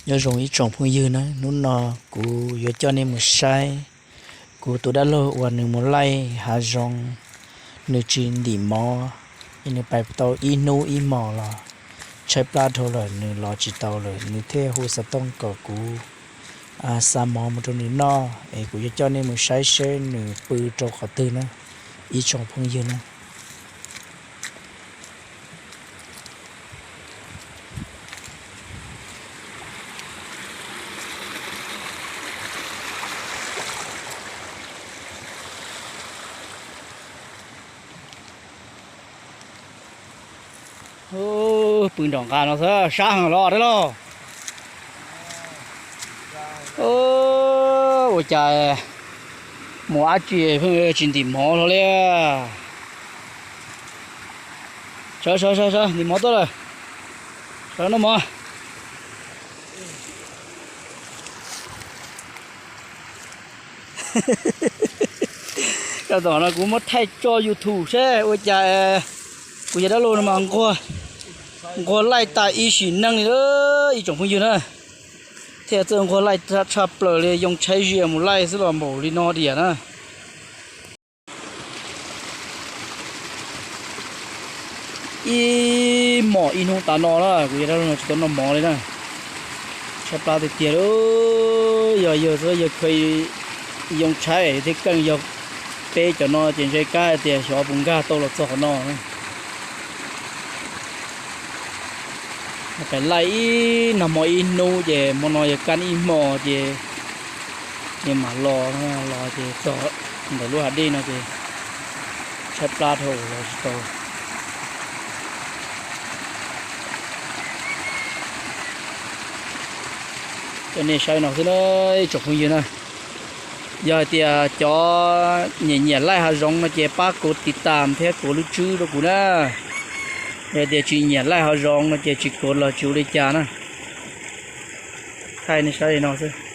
Nyob zoo ib tsoom phooj ywg na, hnub no kuv yuav coj nej mus saib kuv tus dab laug uas nws mus laij hav zoov, nws tsis ntim mov, es nws pais tau ib hnub ib hmos los tshaib plab dhau lawm, nws los tsis tau lawm, nws thiaj hu xov tooj kom kuv xa mov mus rau nws noj, es kuv yuav coj nej mus saib seb nws pw rau qhov twg na, ib tsoom phooj ywg na. Pw nram nqaj no xwb, sab heev los dab laug. Ua cas mus dab tsi pheej tsis ntim mov hlo li. Sawv sawv sawv, ntim mov tuaj lawm. Sawv noj mov. Tam no kuv muab thaij tso YouTube seb ua cas kuv yog dab laug no mas nquag laij tas ib sim neej li ib tsoom phooj ywg na. Thiaj txawj nquag laij tshaj plaws li, yoo tshaib zias mus laij xwb los npaum li no diam na. Ib hmos ib hnub tas no na, kuv yog dab laug no tsis tau noj mov li na. Tshaib plab tiag tiag li. Yog yawg xwb yawg khaws yoo tshaib thiab keej, yog peb cov no ces ntshe kab hais tias xyov puas nkag tau los txog qhov no. Pem laij ib nag hmo ib hnub ces hmo no yog kab ib hmo ces mam los, los ces txog ntawm lub hav dej no ces tshaib plab dhau los tsis tau. Coj nej saib no xwb na ib tsoom phooj ywg na. Yog hais tias cov nyiam nyiam laij hav zoov no ces pab kuv tiv tas thiab kuv lub tswb rau kuv na. Yog hais tias tsis nyiam laij hav zoov no ces tsis kuv los tsis ua li cas na. Thaij nej saib li no xwb.